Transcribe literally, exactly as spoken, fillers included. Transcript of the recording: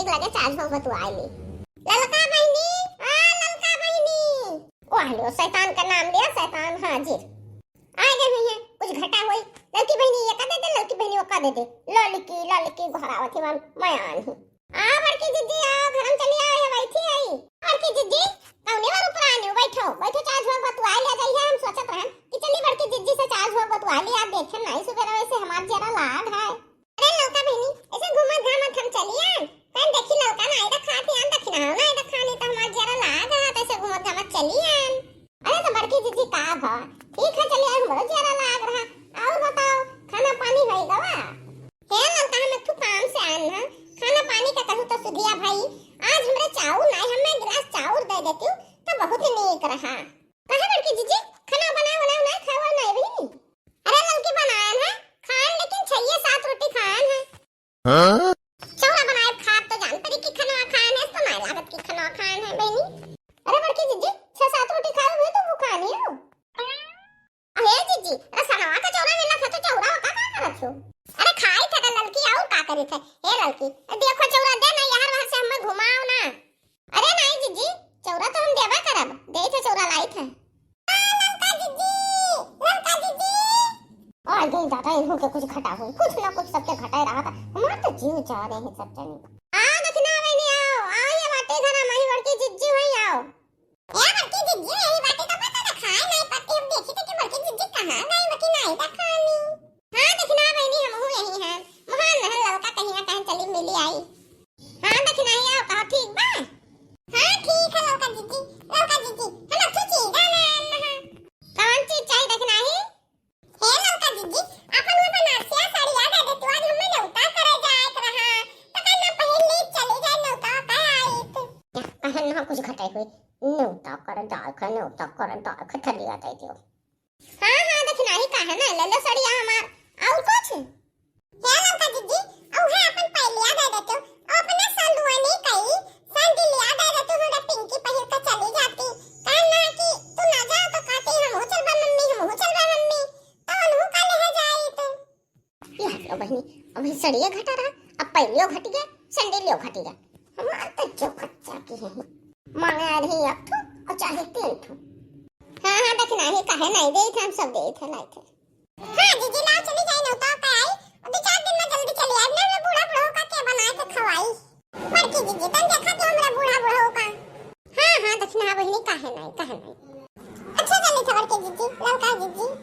लगे चार झोंक बतुआइ ली। ललका बहिनी, आ ललका बहिनी। ओह लो, शैतान का नाम लिया, शैतान हाजिर। आ गए हुई हैं, कुछ घटा होई। ललकी बहिनी ये का दे दे, ललकी बहिनी वो का दे दे। ललकी, ललकी घरावत ही मन, मैं आन ही। आ बड़की जिज्जी, आओ, घर में चली आओ, ये बैठी आई। बड़की जिज्जी, कौने बार ऊपर आने हो? बैठो, बैठो, चार झोंक बतुआइ लिया जाइए। हम सोचत रहन कि चली बड़की जिज्जी से चार झोंक बतुआइ लिया, देखे नहीं सुबह वैसे हमार जरा लाग है। अरे ललका बहिनी, ऐसे घूमत घामत हम चली आन, तन देखी ललका नाई रखा थी, आन दखिना नाई रखा नहीं तो हमार जरा लाग रहा, तो ऐसे घूमत घामत चली आन। अरे तो बड़की जिज्जी का भा, ठीक है चली आन, हमरो जरा लाग रहा। और बताओ, खाना पानी होई गवा? हे ललका, हम एक ठो काम से आन ना, खाना पानी का कहूँ तो सुधिया भाई, आज हमरे चाउर नाई, हमें गिलास चाउर दे देती तो बहुत नीक रहा। काहे बड़की जिज्जी, खाना बनाए वाला नाई, खाए वाला नाई बहिनी? अरे ललकी बनायन है, खान लेकिन छइये सात रोटी खान है। हाँ? चौरा बनाए खात तो जान पड़ी कि खनवा खान है, तो नाई लागत कि खनवा खान है बहिनी। अरे बड़की जिज्जी, छह सात रोटी खाए हुए तो भूखानी हो। अरे जिज्जी, अरे सनवा का चौरा मिला था तो चौरा का, का करत हो? अरे खाई था ललकी, और का करी थे? हे ललकी, देखो चौरा दे ना, यार बाहर से हमें घुमाओ ना। अरे नाई जिज्जी, चौरा तो हम देबे करब, दे थे चौरा लाई थे। आ, ललका जिज्जी, ललका जिज्जी। आ गई दादा, इन्हों के कुछ घटा हुई, कुछ ना कुछ सबके घटाए रहा था। हमार तो जीव जा रहे हैं सब जने। आ दखिना बहिनी आओ, आओ ये बाटे घर हमारी बड़की जिज्जी हुई आओ। ए बड़की जिज्जी यही बाटे तो पता था खाए नहीं पत्ती, हम देखी थे कि बड़की जिज्जी कहाँ गई, बकी नहीं था खानी। हाँ दखिना बहिनी हमहू यही हैं, महान महल ललका कहीं ना कहीं चली मिली आई। हाँ दखिना ही आओ, कहा ठीक बा? हाँ ठीक है ललका जिज्जी, ललका जिज्जी, हम अब तो चीज आना है। कौन चीज चाहिए दखिना ही? हे ललका जिज्जी, अपन वो बनारसिया साड़िया दे दे तू, आज हमें नौता करे जाए के रहा, तो काहे ना पहन ली, चली जाए नौता का आई तो। पहन ना कुछ घटे हुए, नौता करे जाए के, नौता करे जाए के थलिया दे दियो। हाँ, हाँ, दखिना ही काहे ना, ले लो सड़िया हमार। और कुछ? हे ललका जिज्जी, औहे अपन पैलिया दे देतू, अपने संदुअनी कई, संडिलिया दे देतू, हमरा पिंकी पहिर के चली जाती। कहना कि तू ना जाओ तो कहती, "हमहू चलबा मम्मी, हमहू चलबा मम्मी।" तो उनहू का लेहे जाई तो। ये हट लो बहिनी, अब सड़िया घटा रहा, अब पैलियो घट गया, संडिलियो घट गया। हमार तो जो कच्चा की है, मांगे आ रही एक ठो और चाहे तीन ठो। हाँ, हाँ, दखिना ही काहे नहीं दे थे, हम सब दे थे, लाई थे। हाँ, जिज्जी लाओ चली जाई, नौता का आई, और दो चार दिन में जल्दी चली आई, ना हमरा बूढ़ा बुढ़ऊ का के बनाए के खवाई। बड़की जिज्जी, तन देखा तो हमरा बूढ़ा बुढ़ऊ का। हाँ, हाँ, दखिना बहिनी, काहे नहीं, काहे नहीं। अच्छा चली था बड़की जिज्जी, ललका जिज्जी।